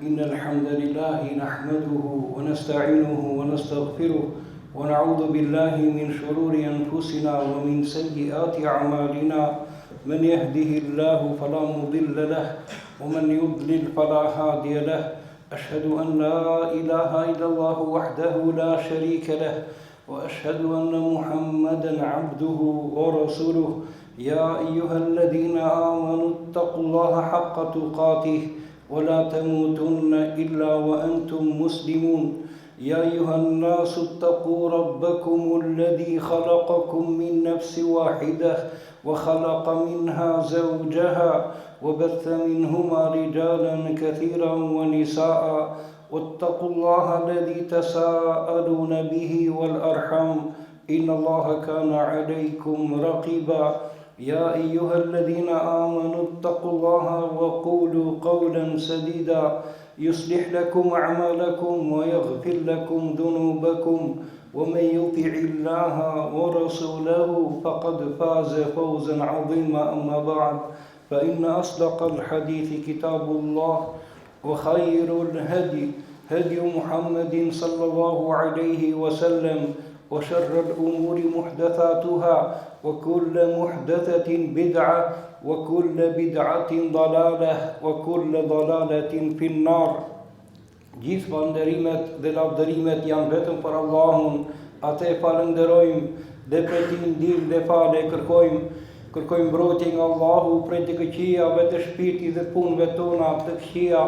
إن الحمد لله نحمده ونستعينه ونستغفره ونعوذ بالله من شرور أنفسنا ومن سيئات أعمالنا من يهده الله فلا مضل له ومن يضلل فلا هادي له أشهد أن لا إله إلا الله وحده لا شريك له وأشهد أن محمدا عبده ورسوله يا أيها الذين آمنوا اتقوا الله حق تقاته ولا تموتن إلا وأنتم مسلمون يا أيها الناس اتقوا ربكم الذي خلقكم من نفس واحدة وخلق منها زوجها وبث منهما رجالا كثيرا ونساء واتقوا الله الذي تساءلون به والأرحم إن الله كان عليكم رقيبا يا أيها الذين آمنوا اتقوا الله وقولوا قولا سديدا يصلح لكم أعمالكم ويغفر لكم ذنوبكم ومن يطع الله ورسوله فقد فاز فوزا عظيما أما بعد فإن أصدق الحديث كتاب الله وخير الهدي هدي محمد صلى الله عليه وسلم وشر الأمور محدثاتها وكل محدثة بدعة وكل بدعة ضلالة وكل ضلالة في النار Gjithë falënderimet dhe lavdërimet janë vetëm për Allahun, atë e falënderojmë dhe prej tij ndihmë dhe falje kërkojmë, kërkojmë mbrojtje nga Allahu prej të këqijave të shpirtit dhe punëve tona të këqija,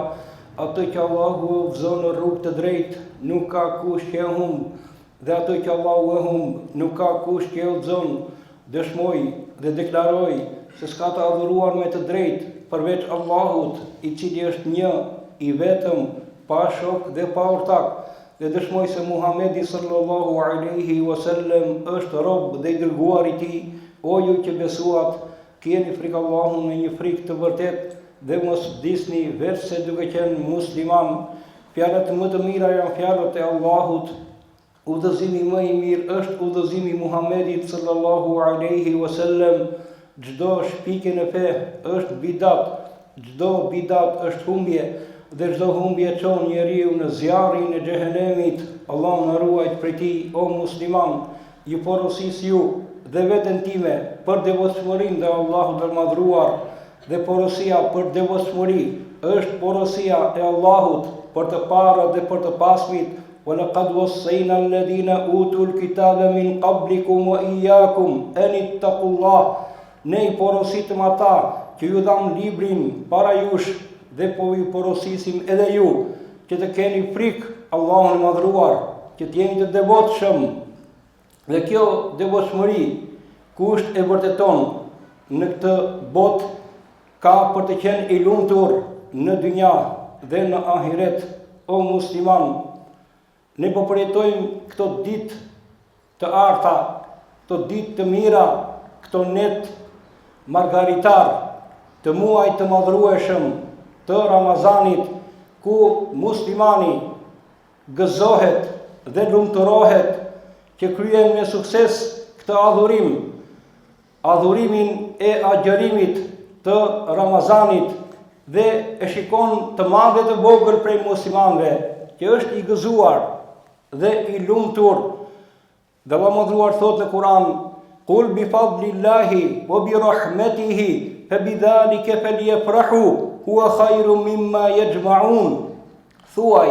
atë që Allahu e udhëzon në rrugë të drejtë, nuk ka kush që e humb, dhe atë që Allahu e humb, nuk ka kush që e udhëzon. Dëshmoj dhe deklaroj se s'ka të adhuruar me të drejtë përveç Allahut, i cili është një, i vetëm, pa shok dhe pa ortak, dhe dëshmoj se Muhamedi sallallahu alejhi wa sellem është rob dhe i dërguar i Tij, o ju që besuat, kijeni frikë Allahun me një frikë të vërtetë dhe mos vdisni veçse duke qenë muslimanë. Fjalët më të mira janë fjalët e Allahut, Udhëzimi më i mirë është udhëzimi i Muhamedit sallallahu alejhi wa sellem, çdo shpikje në fe është bidat, çdo bidat është humbje dhe çdo humbje çon njeriun në zjarrin e xhehenemit, Allahu na ruajt prej tij, o musliman, ju porosis ju dhe veten time për devotshmërinë ndaj Allahut të Madhëruar dhe porosia për devotshmëri është porosia e Allahut për të parët dhe për të pasmit, Wa laqad wassayna alladhina utul kitaba min qablikum wa iyyakum an ittaqullah. Ne i porositëm ata që ju dhamë librin para jush dhe po ju porosisim edhe ju që të keni frikë Allahun e Madhëruar, që të jeni të devotshëm. Dhe kjo devotshmëri kush e vërteton në këtë botë ka për të qenë i lumtur në dynja dhe në ahiret, o musliman, ne po përjetojmë këto ditë të arta, këto ditë të mira, këto net margaritar të muajit të madhërueshëm të Ramazanit, ku muslimani gëzohet dhe lumturohet që kryen me sukses këtë adhurim, adhurimin e agjërimit të Ramazanit dhe e shikon të madh dhe të vogël prej muslimanëve që është i gëzuar dhe i lumtur. Dhe Allahu i Madhëruar thotë në Kur'an, Kul bi fadlillahi wa bi rahmetihi fa bi dhalika falyafrahu huwa khairu mimma yajma'un. Thuaj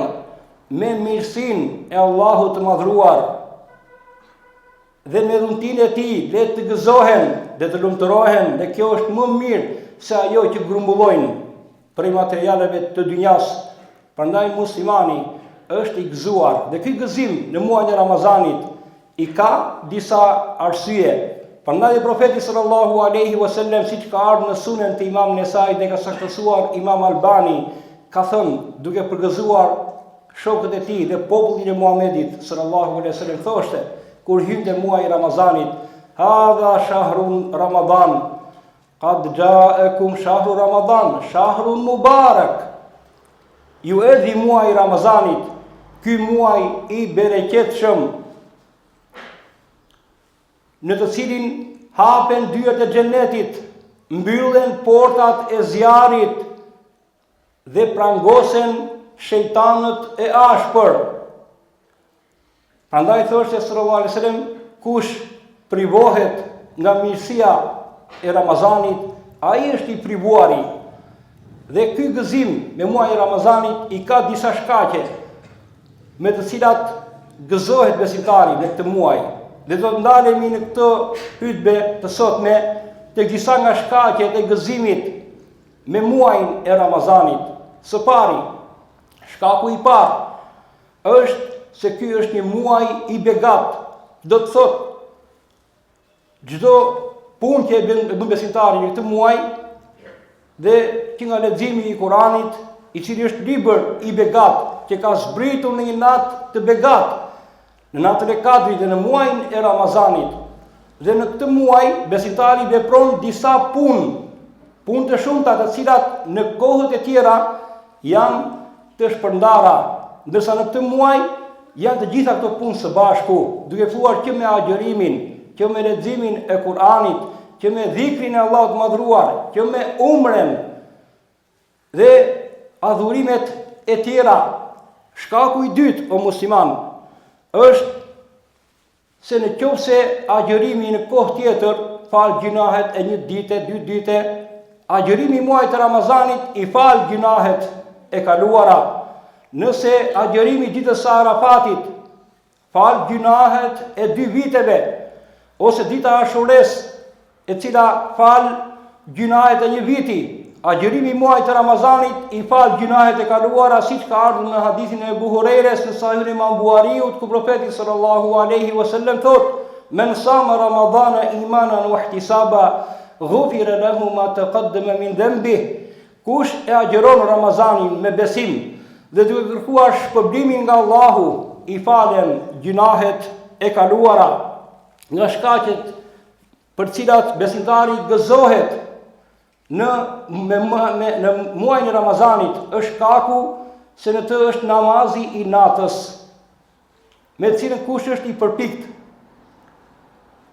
me mirësinë e Allahut të Madhëruar Dhe me dhuntinë e tij le të gëzohen dhe të lumturohen dhe kjo është më mirë se ajo që grumbullojnë prej materialeve të dynjas. Prandaj muslimani është i gëzuar dhe ky gëzim në muajin e Ramazanit i ka disa arsye. Prandaj dhe profeti sallallahu alaihi wasallam siç ka ardhur në sunen të Imam Nesait dhe ka saktësuar Imam Albani, ka thënë duke përgëzuar Shokët e tij dhe popullin e Muhamedit sallallahu alaihi wasallam thoshte kur hynte muaji i Ramazanit, hadha shahrun Ramadan, qad ja'akum shahru Ramadan, shahrun mubarak. Ju erdhi muaji i Ramazanit, ky muaj i bereqetshëm, në të cilin hapen dyert e xhenetit, mbyllen portat e zjarrit, dhe prangosen shejtanët e ashpër. Prandaj thoshte sallallahu alaihi wasallam, kush privohet nga mirësia e Ramazanit, ai është i privuari. Dhe ky gëzim me muajin e Ramazanit i ka disa shkaqe me të cilat gëzohet besimtari në këtë muaj. Dhe do të ndalemi në këtë hutbe të sotme tek disa nga shkaqet e gëzimit me muajin e Ramazanit. Së pari, shkaku i parë është se ky është një muaj i begatë, do të thotë çdo punë që e bën, e bën besimtari në këtë muaj dhe që nga leximi i Kuranit, i cili është libër i begatë, që ka zbritur në një natë të begatë, në natën e Kadrit dhe në muajin e Ramazanit. Dhe në këtë muaj besimtari vepron disa punë, punë të shumta të cilat në kohët e tjera janë të shpërndara, ndërsa në këtë muaj janë të gjitha këto punë së bashku, duke filluar që me agjërimin, që me leximin e Kur'anit, që me dhikrin e Allahut të Madhëruar, që me umren dhe adhurimet e tjera. Shkaku i dytë o musliman është Se në qoftë se agjërimi në kohë tjetër fal gjynahet e një dite, dy dite, agjërimi i muajit të Ramazanit i fal gjynahet e kaluara. Nëse agjërimi i ditës së Arafatit fal gjynahet e dy viteve, ose dita e Ashures e cila fal gjynahet e një viti, agjërimi i muajit të Ramazanit i fal gjynahet e kaluara siç ka ardhur në hadithin e Ebu Hurejres në Sahihun e Imam Buhariut ku profeti sallallahu alaihi wasallam thotë men sama ramadana imanan wa ihtisaba ghufira lahu ma taqaddama min dhanbi kush e agjëron Ramazanin me besim dhe duke kërkuar shpërblimin nga Allahu i falen gjynahet e kaluara nga shkaqet për të cilat besimtari gëzohet në me, me, në muajin e Ramazanit është shkaku se në të është namazi i natës me të cilën kush është i përpikt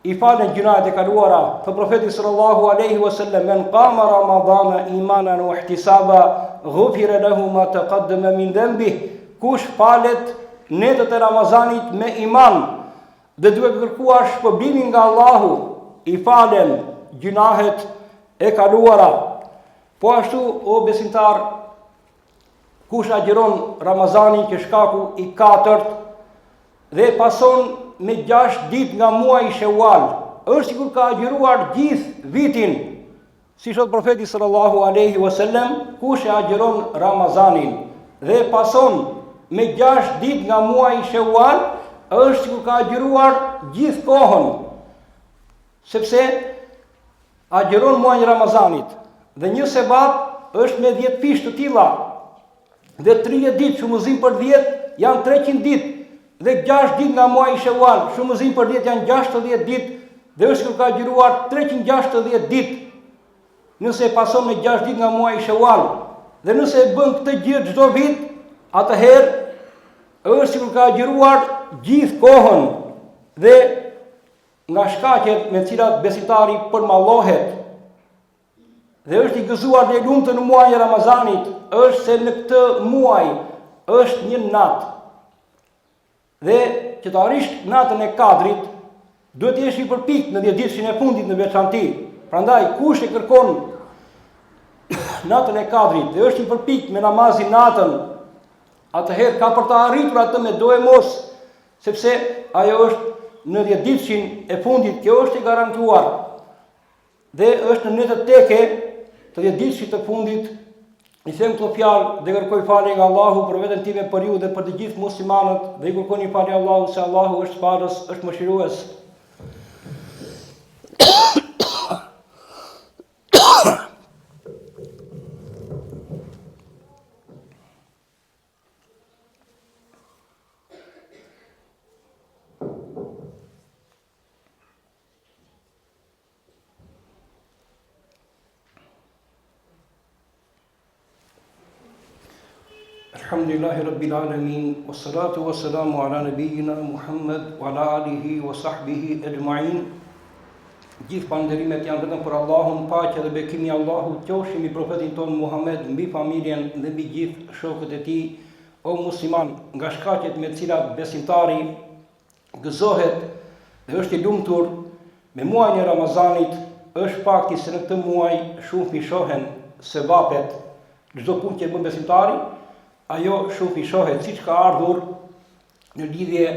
i falen gjynahet e kaluara thotë profeti sallallahu alaihi wasallam men qama ramadana imanan wa ihtisaba ghufira lahu ma taqaddama min dhanbi kush falet netët e Ramazanit me iman Dhe duke kërkuar shpërblimin nga Allahu, i falen gjynahet e kaluara. Po ashtu, o besimtar, kush agjëron Ramazanin që shkaku i katërt dhe e pason me 6 ditë nga muaji Sheual, është sikur ka agjëruar gjithë vitin Siç thotë profeti sallallahu alaihi wasallam, kush e agjëron Ramazanin dhe e pason me 6 ditë nga muaji Sheual, është sikur ka agjëruar gjithë kohën. Sepse agjëron muajin e Ramazanit dhe një sevap është me 10 fish të tilla dhe 30 ditë shumëzim për 10 janë 300 ditë dhe 6 ditë nga muaji Sheual shumëzim për 10 janë 60 ditë dhe është sikur ka agjëruar 360 ditë nëse e pason me 6 ditë nga muaji Sheual dhe nëse e bën këtë gjë çdo vit atëherë është sikur ka agjëruar gjithë kohën dhe nga shkaqet me të cilat besimtari përmallohet Dhe është i gëzuar dhe i lumtur në muajin e Ramazanit, është se në këtë muaj është një natë. Dhe që të arrish natën e Kadrit, duhet të jesh i përpikt në dhjetëditëshin e fundit në veçanti. Prandaj kush e kërkon natën e Kadrit dhe është i përpikt me namazin natën, atëherë ka për ta arritur atë me doemos, sepse ajo është në dhjetëditëshin e fundit, kjo është e garantuar. Dhe është në netët teke të dhjetëditëshit të fundit, i them këto fjalë dhe kërkoj falje nga Allahu për veten time, për ju dhe për të gjithë muslimanët dhe i kërkoni falje Allahut se Allahu është falës, është mëshirues. Alhamdulillahi Rabbil Alamin, wa salatu wa salamu ala nabijina Muhammad wa ala alihi wa sahbihi ejma'in. Gjithë falënderimet janë vetëm për Allahun, paqja dhe bekimi i Allahut qofshin mbi profetin tonë Muhammed, mbi familjen dhe mbi gjithë shokët e tij. O musliman, nga shkaqet me të cilat besimtari gëzohet dhe është i lumtur me muajin e Ramazanit është fakti se në këtë muaj shumëfishohen sevapet. Çdo punë që e bën besimtari, ajo shumëfishohet siç ka ardhur në lidhje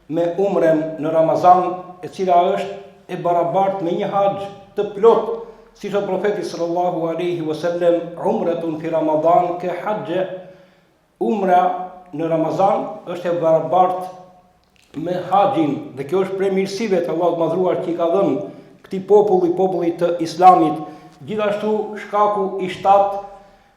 me umren në Ramazan, e cila është e barabartë me një haxh të plotë, siç thotë profeti sallallahu alaihi wasallam, umratun fi Ramadan ke haxhe, umra në Ramazan është e barabartë me haxhin dhe kjo është prej mirësive të Allahut të Madhëruar që i ka dhënë këtij populli, popullit të Islamit. Gjithashtu shkaku i shtatë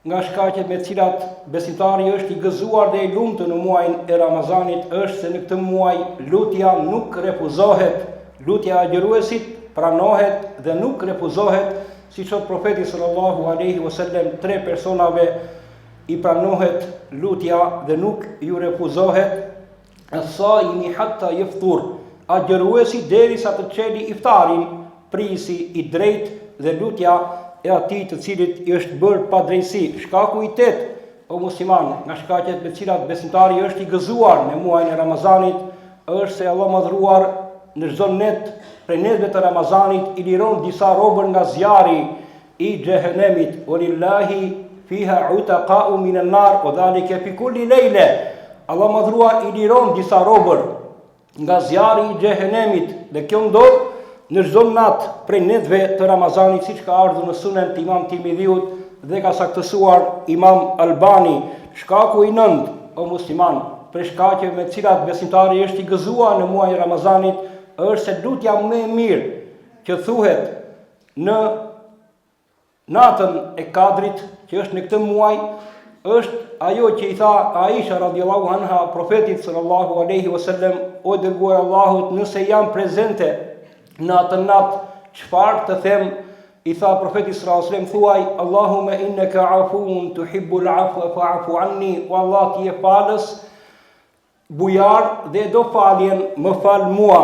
Nga shkaqet me të cilat besimtari është i gëzuar dhe i lumtur në muajin e Ramazanit është se në këtë muaj lutja nuk refuzohet, lutja e agjëruesit pranohet dhe nuk refuzohet, siç thotë profeti sallallahu alaihi wasallam, tre personave i pranohet lutja dhe nuk ju refuzohet Es-saimi hatta jeftur, agjëruesi derisa të çeli iftarin, prijësi i drejtë dhe lutja e atij të cilit i është bërë padrejtësi. Shkaku i tetë, o musliman, nga shkaqet me të cilat besimtari është i gëzuar me muajin e Ramazanit, është se Allahu i Madhëruar në çdo net prej netëve të Ramazanit i liron disa robër nga zjarri i xhehenemit, walillahi fiha utaqa'u min an-nar wa dhalika fi kulli layla. Allahu i Madhëruar i liron disa robër nga zjarri i xhehenemit dhe kjo ndodh në çdo natë prej netëve të Ramazanit, siç ka ardhur në Sunen të Imam Tirmidhiut dhe ka saktësuar Imam Albani. Shkaku i nëntë, o musliman, prej shkaqeve me të cilat besimtari është i gëzuar në muajin e Ramazanit, është se lutja më e mirë që thuhet Në natën e Kadrit, që është në këtë muaj, është ajo që i tha Aisha radiallahu anha profetit sallallahu alaihi wasallam, o i dërguar i Allahut, nëse jam prezente në atë natë, çfarë të them? I tha profeti sallallahu alaihi wasallam, thuaj Allahumma innaka afuun tuhibbul afwa fa'fu anni, o Allah ti je falës, bujar dhe e do faljen, më fal mua.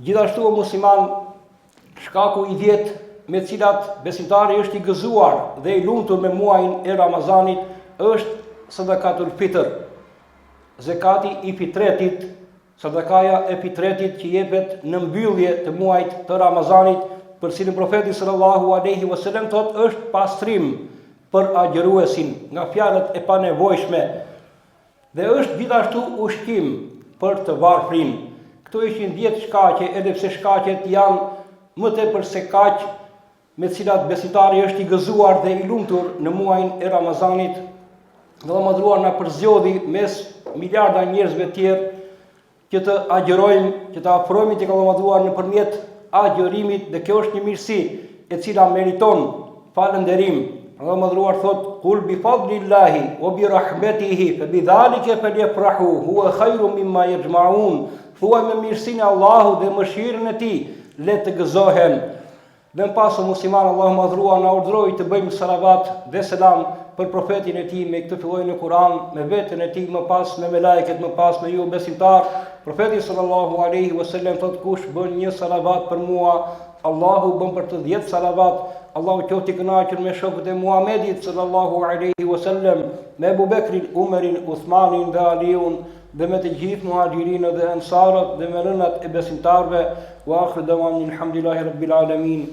Gjithashtu o musliman, shkaku i dhjetë me të cilat besimtari është i gëzuar dhe i lumtur me muajin e Ramazanit është sadakatul fitr. Zekati i fitretit, sadakaja e fitretit që jepet në mbyllje të muajit të Ramazanit, për të cilin profeti sallallahu alaihi wasallam thotë është pastrim për agjëruesin nga fjalët e panevojshme Dhe është gjithashtu ushqim për të varfrin. Këto ishin 10 shkaqe, edhe pse shkaqet janë më tepër se kaq, me të cilat besimtari është i gëzuar dhe i lumtur në muajin e Ramazanit. Dhe Allahu i Madhëruar na përzgjodhi mes miliarda njerëzve tjerë që të agjërojmë, që të afrohemi tek Allahu i Madhëruar nëpërmjet agjërimit dhe kjo është një mirësi e cila meriton falënderim. Allahu i Madhëruar thotë: "Kul bi fadlillahi wa bi rahmetihi fa bi dhalika falyafrahu huwa khayrun mimma yajma'un." Thuaj me mirësinë e Allahut dhe mëshirën e Tij, le të gëzohen. Dhe më pas o musliman Allahu i Madhëruar na urdhëroi të bëjmë salavat dhe selam për profetin e tij me këtë filloi në Kur'an, me veten e tij më pas me melajket më pas me ju besimtar. Profeti sallallahu alaihi wasallam thotë kush bën një salavat për mua, Allahu bën për të 10 salavat. Allahu qoftë i kënaqur me shokët e Muhamedit sallallahu alaihi wasallam, me Abu Bekrin, Umerin, Uthmanin dhe Aliun dhe me të gjithë muhaxhirinët dhe ensarët dhe me nënat e besimtarëve. Wa akhiru dawana alhamdulillahi rabbil alamin.